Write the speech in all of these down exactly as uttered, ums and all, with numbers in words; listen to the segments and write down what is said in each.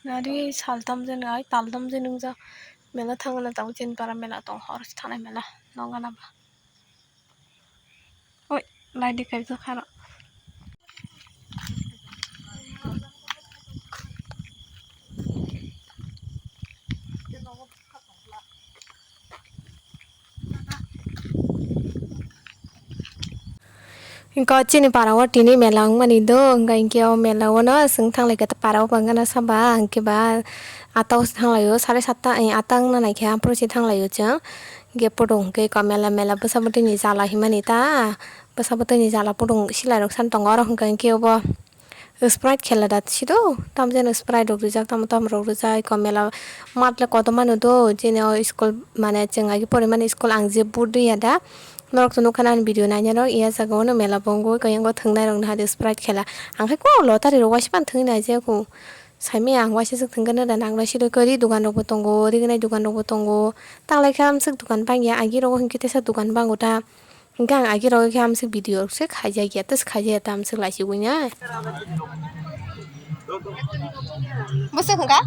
Nari sal tamjani ai tal tamjani wngjak. Mela thangna tabuk chini para mela tong hor se thanai mela nokna ba. Oi, light di kaijak kharo. Hwnkhe o chini para o tini mela wngmani do, hwnkhe hinkhe o mela o no chwng thanglai khe para o bangana saba, hwnkhe ba ata o se thanglai o, sare satta, eh, ata wngna nai khe aphuru se thanglai o chwng. Hwnkhe pudung hwnkhe eko mela mela bwsa bwtwi ni jala himani ta, bwsa bwtwi ni jala pudung silai rok san tongo oro hwnkhe hinkhe obo. Sprite khela da sido, tamo jani Sprite rok rijak, tamo tamo rok rijak, eko mela mat le kotorma no do, jeni o school mane chwng agi porimani school ang je boot riya da, norok to nukha na ani video nainai rok, iya jaga o no mela bongo, eko yango thwngnai rok no hai de Sprite khela, ang khe kok lottery rok waisa phano thwngwi naijak o, saimanya ang waisa swk thwngkhe no da, nang no sido khe ri dogan rok bo tongo, rignai dogan rok bo tongo, tanglai khe amswk dogan bangya, agi rogo hinkhe teisa dogan bango ta. Hwnkhe ang agi rogwi khe amswk video rok se khaijak ya, tei se khaijak ya, tei amswk laisigwi nai. Bwswk hwnkha?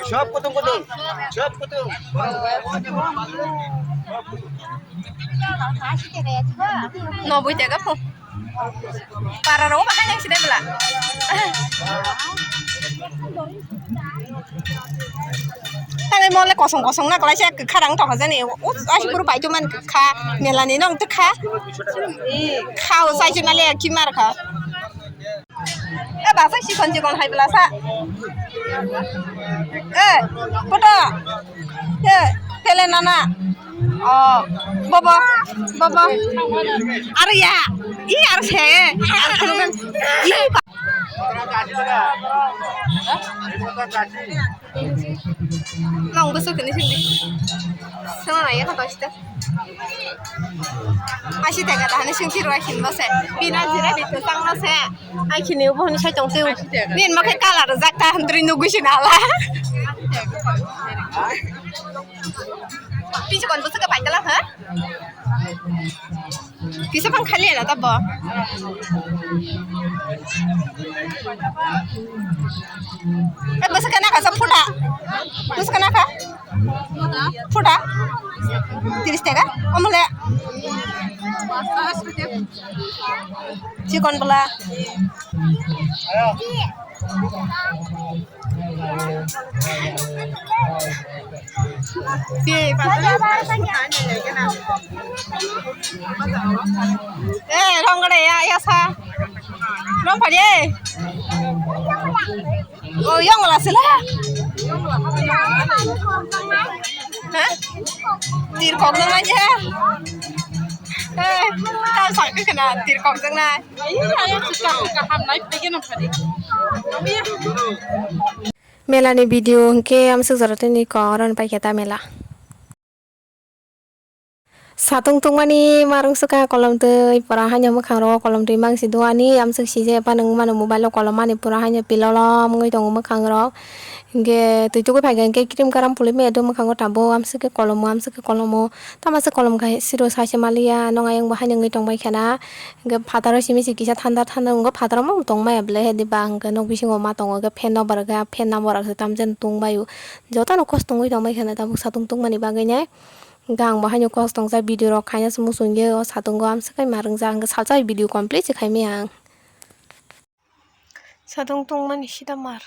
Sob kutung kutung, sob kutung. Noboi taka pho. Para rok bahai nang side bela. Tale mole kosong kosong na kwlaisa kwkha rang tongkha jani. O asi puru bai to man kwkha mela ni nong twkha. Kha o sai se male ki mar kha. E basa chikon chikon hai bela sa. E poto. E tele nana. Oh, bobo, bobo. Aro ya. I aro se. Aro se. I pa. Nong bwswk kini sindi. Swnam nai ya kha basta. Ashi tega da hani sing thiro ashi bose. Bina jira bitu sang bose. Ai khini ubo hwnwi sai tong teu. Nini mo khe colour rijak ta hwnwi nugwi se nala. Pisi kon bwswk khe paitala ha? Kisa phang khali ala ta bo. Eh, bwswk khe nakha sa phuta. Bwswk khe nakha. Phuta. Tiris taka. Omole. Chikon bwla. Eh, rong gada ya, ya sa. Rong padi, eh. Oh, yong la sila. Ha? Tir kok nang aja. Eh, tam sak ke kena tir kok nang na. Mela ni video hwnkhe amswk jora tini kok oro ni paikha ta mela. Satung tungmani marung swkha kolom twi pura haino mwkhang rogo kolom twi mangsi duani amswk sije phano wngmano mobile o kolom mani pura haino pilolom wngwi tongo mwkhang rok. Hinkhe twi tugwi phaikha hinkhe cream karam pulwi maya do mwkhango tabuk amswk khe kolomo amswk khe kolomo tamo se kolom khe siro saise maliya nong ayang bo haino wngwi tongbai khana. Hinkhe phataro simi se kisa thanda thanda wngkha phataro ma tong maya belai he diba hinkhe nok bisingo ma tongo hinkhe fan no barokhe fan no barokhe tamjani tungbaio jotono kosto wngwi tongbai khana tabuk satung tungmani bagwi nai. Hinkhe ang bo haino kosto wngjak video rok khaina se muchungya o satungo amswk khe ma rwngjak hinkhe salsa video complete se khaimaya ang. Satung tungmani sita mar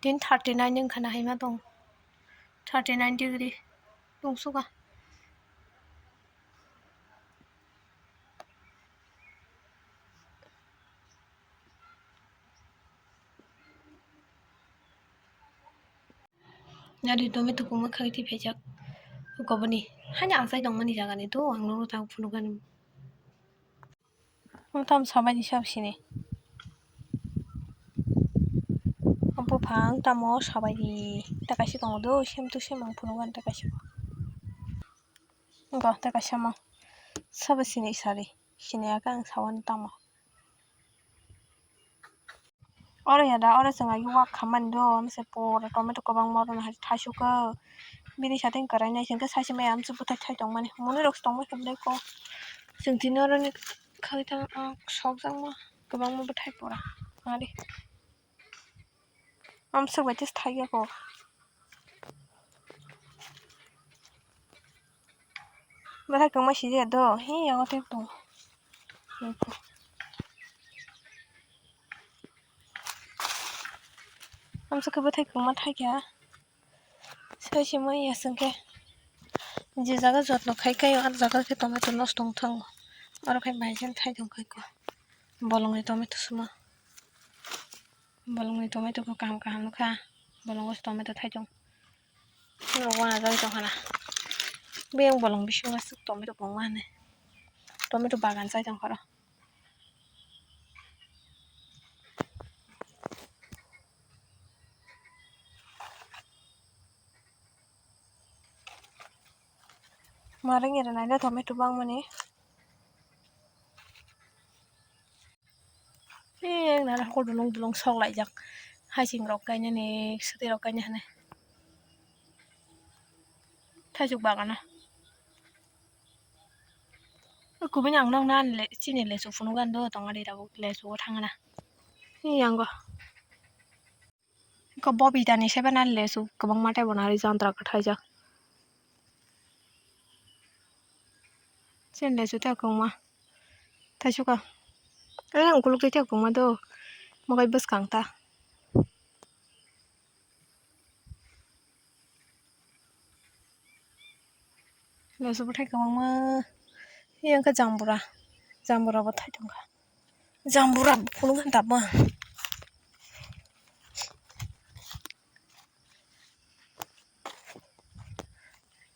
din thirty nine wngkha na haima tong thirty nine degree tungsukha. Nari tomato kwma khagwi twi phaijak. Koboni hani achai tongmani jagani to ang nono tak phunukani. Ang tamo sabaidi sabo sini. Buphang tamo sabaidi ta kaisa tongo do sem to sem ang phunukani ta kaisa. Bo ta kaisa mo sabo sini sari sini aka ang sawani tamo. Oro ya da, oro chwng agi wak khammani do, amse pura tomato kwbangma oro no hai thaisu khe. Bini sateng kwrai nai chwng khe saisi maya amse bwthai thai tongmani, monoi rok se tongbai khe belai kok. Chwng tini oro ni thagwi tamo, ah, sokjakma kwbangma bwthai pura. Ari. Amswk bai tei thai ya kho. Bwthai kwma sijak do. He, yango tei tongo. Amswk khe bwthai kwma thai kha. Sai se manya chwng khe je jaga jotno khai khe o jaga khe tomato nosto wng thango. Oro khai bai jen thai tong khai kho. Bolongni tomato suma. Bolongni tomato kho kaham kaham nukha. Bolongo se tomato thai tong. Norok wanajagwi tongkha na. Biyang bolong bisingo aswk tomato kwbangma hinwi. Tomato bagan chai tongkha oro. Mareng ere naina tomato bangmani. Ee, nana hoko dulung dulung sok laijak. Haiching rok kainani, swtwi rok kainani. Thaichuk bagano. Kubuni ang nokna le-, chini lesu phunukgo, ang do tongna de tabuk lesu o thangna. Ee, yango. Eko bobitani sebe na lesu kwbangma tei bo nari jantra kwthaijak. Chini lesu tei kwbangma thaisukha. Ee, ukuluk tei kwbangma do mogai bwskang ta. Lesu bwthai kwbangma. Ee, wngkha jambura, jambura bwthai tongkha. Jambura phunukha tabuk.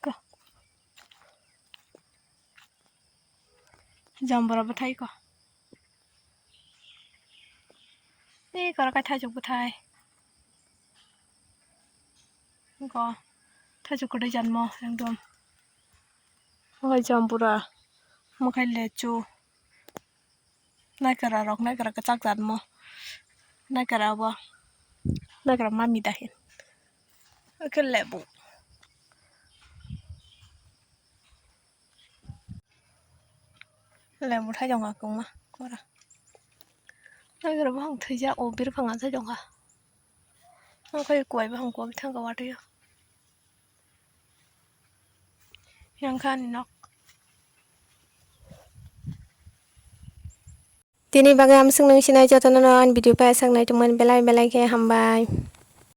Ko. Jambura bwthai ko. Ee, koro khai thaichuk bwthai. Ko. Thaichuk kwdwi janmo ekdom. Omo khai jambura. Omo khai lechu. Naikara rok, naikara kwchak jat mo. Naikara bo. Naikara mami dahin. Oke lebu. Lebu thai jongkha kwbangma kora. Naikara bo hang thwijak o bir phang thai jongkha. Oke kuai bo hang kuai thangkha watwi o. Yang kha ani nok. Tini bagwi amswk nung sinai jotono no ani video paithak nai tongmani belai belai khe hambai.